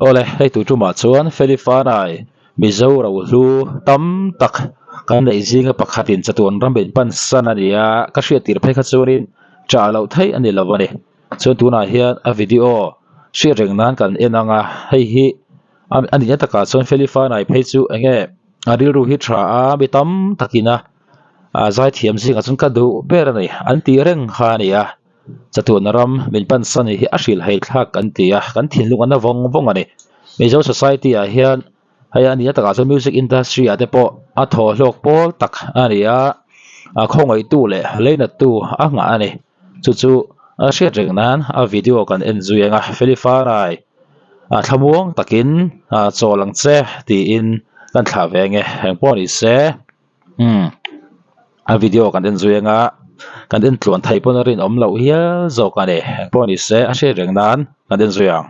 Awle, hei tu tumah chuan Feli Fanai Mizo rohlu tam tak kan neih zinga pakhatin chatuan ram in pan san a ni a, ka hriat tir phei kha chuanin chah loh theih a ni lo a ni. Chuan tunah hian a video hriat reng nan kan en ang a, hei hi a nihna takah chuan Feli Fanai phei chu eng nge a rilru hi tha a, mi tam takin a zaithiam zingah chuan ka duh ber a ni an tih reng kha a ni a. Chatuahna ram min pansan hi a hrilhhei thlak kan ti a, kan thinlung a na vawng vawng a ni. Mizo society ah hian hei a nia takah chuan music industry ah te pawh a thaw hlawk pawl tak a ni a, a khawngaihtu leh leinattu a nghah a ni. Chu chu a hriat reng nan a video kan en zui ang a, Felifarai a thlamuang takin chawl ang che tiin kan thlah ve ang e, engpawh ni se. Umm a video kan en zui anga kan en tluan theih pawn a rinawm loh hial zawk a ni engpawh ni se a hriat reng nan kan en zui ang.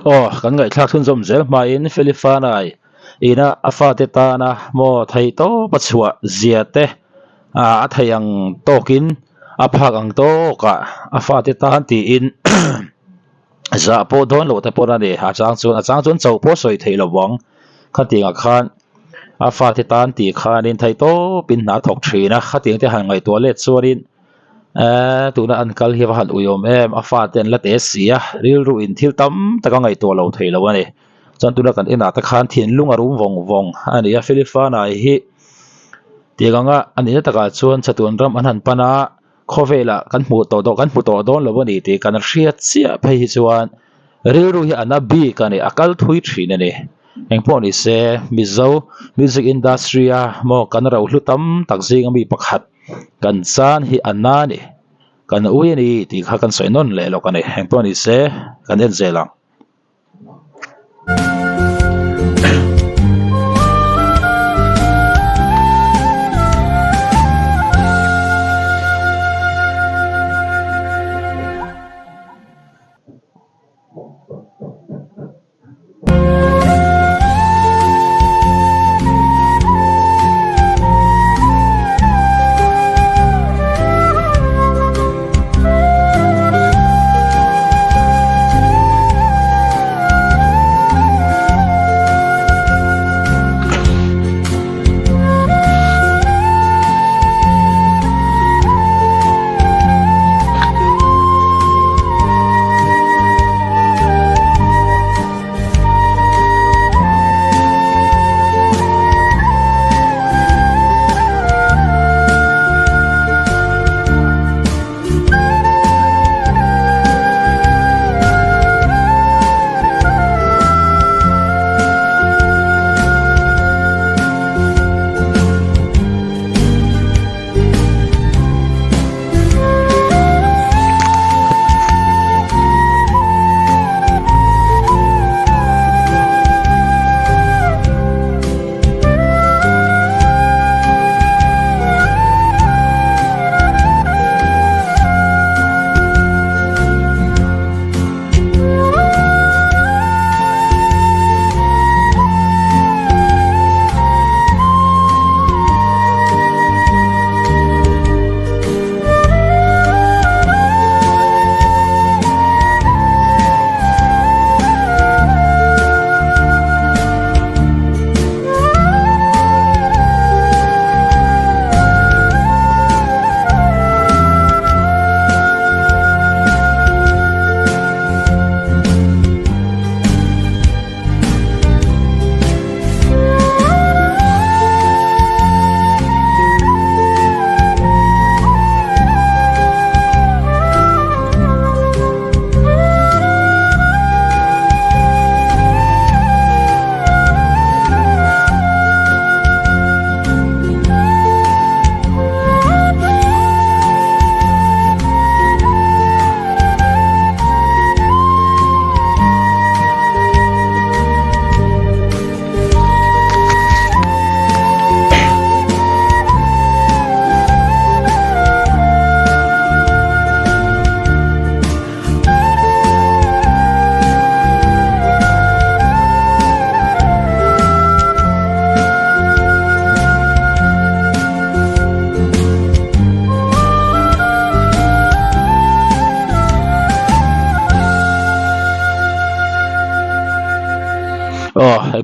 Aw kan ngaihthlak chhunzawm zel hmain Felifanai ina a fate tana maw theih tawp a chhuah zia te ah a theih ang tawkin a phak ang tawkah a fate tan tiin zah pawh dawn loh te pawh a ni a chang chuan a chang chuan chauh pawh sawi theih lo vang khatiangah khan a fate tan tih khanin theih tawpin hna a thawk thin a khatiang te han ngaihtuah let chuanin eee tuna an kal hi a va han ui awm em a fate an la te si a rilru in thil tam tak a ngaihtuah lo thei lo a ni chuan tuna kan enah te khan thinlung a rum vawng vawng a ni a Philipana hi tiang anga a nihna takah chuan chatuan ram an han pan a khawvelah kan hmuh tawh dawn kan hmu tawh dawn lo a ni tih kan hriat chiah phei hi chuan rilru hi a na bik a ni a kal thui thin a ni engpawh ni se Mizo music industry a maw kan rohlu tam tak zinga mi pakhat kan chan hi a na a ni kan ui a ni tih kha kan sawi nawn leh lawk a ni engpawh ni se kan en zel ang.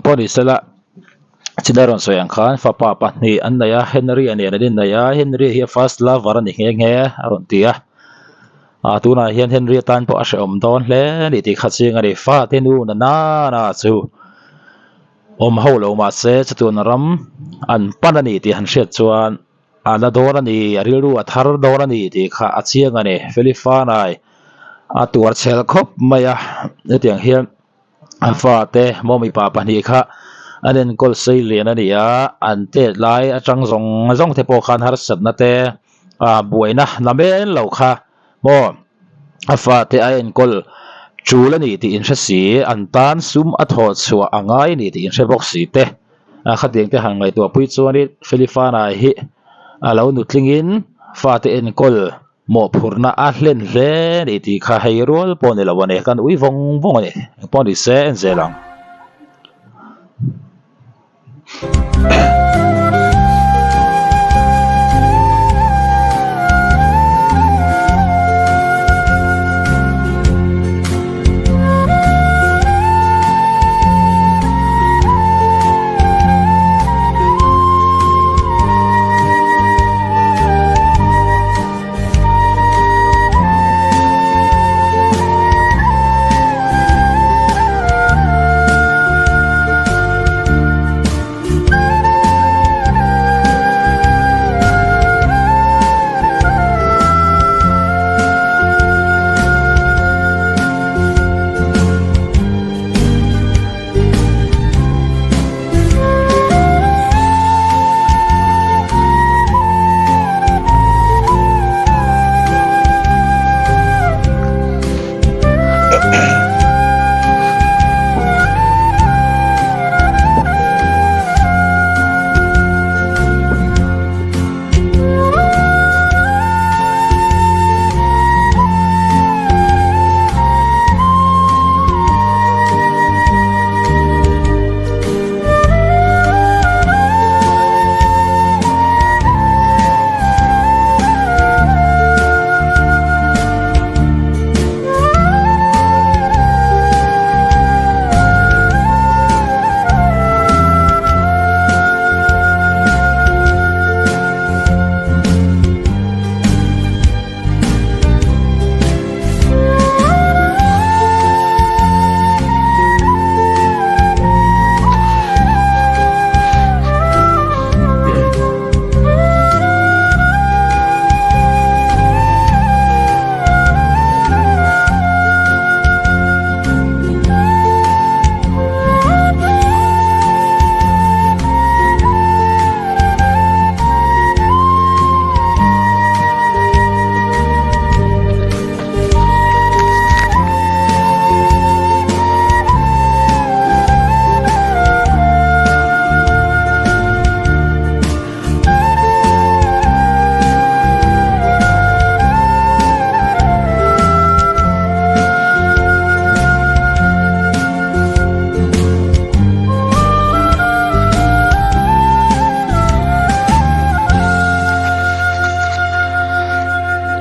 Engpawh ni sela china rawn sawi ang khan fapa pahnih an nei a Henry a nen an innei a Henry hi a first lover a ni nghe nghe a rawn ti a ah tunah hian Henry atan pawh a hrehawm dawn hle a ni tih kha chiang a ni fate nu na nana chu awm ho lo mahse chutun ram an pan a ni tih han hriat chuan a la dawn a ni a rilru a thar dawn a ni tih kha a chiang a ni Felifanai a tuar chhel khawp mai a hetiang hian. A fate maw mipa pahnih kha an enkawl sei lian a ni a, an tet lai atang zawng zawng te pawh khan harsatna te ah buaina na men lo kha maw a fate a enkawl tul a ni tih inhre si, an tan sum a thawh chhuah a ngai a ni tih inhre bawk si te a khatiang te han ngaihtuah pui chuanin Felifana hi a lo nutlingin fate enkawl Mawhphurhna a hlen hle a ni tih kha hei rual pawh a ni lo a ni, kan ui vawng vawng a ni, engpawh ni se en zel ang.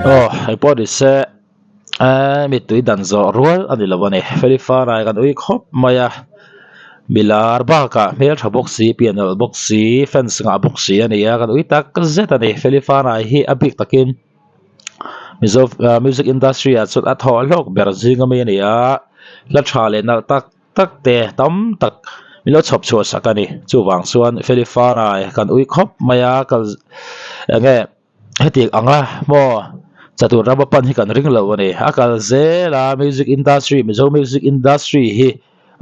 Aw hei pawh ni se eee mittui dan zawh rual a ni lo a ni Felifana kan ui khawp mai a milar bakah hmeltha bawk si pian nalh bawk si fans ngah bawk si a ni a kan ui tak zet a ni Felifana hi a bik takin Mizo music industry ah chuan a thawh hlawk ber zing ami a ni a hla tha leh nalh tak tak te tam tak min lo chhawp chhuah sak a ni chuvang chuan Felifana kan ui khawp mai a kal eng nge. Hetiang anga maw chatur rama pan hi kan ring lo a ni. A kal zel a music industry Mizo music industry hi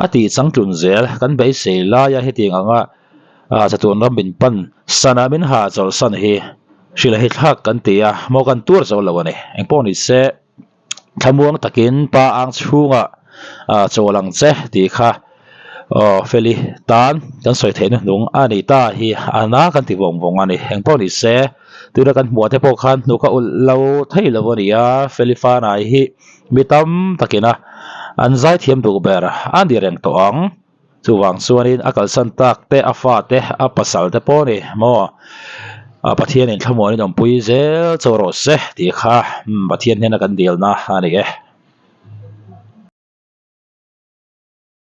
a tih changtlun zel kan beisei laia hetiang anga ah chatur ram min pan sana min ha chawlhsan hi hrilh hi thlak kan ti a maw kan tuar zo lo a ni. Engpawh ni se thlamuang takin pa ang chhungah ah chawl ang che tih kha aw Feli tan kan sawi theih na hnung a ni ta hi a na kan ti vawng vawng a ni engpawh ni se tuna kan hmuh te pawh khan hnuk a ulh lo thei lo a ni a Feli Fanai hi mi tam takin a an zaithiam duh ber a ni reng tawh ang. Chuvang chuanin a kalsan tak te, a fa te, a pasal te pawh a ni maw? Pathianin thlamuanin awmpui zel chaw rawh se tih kha Pathian hnena kan dilna a ni e.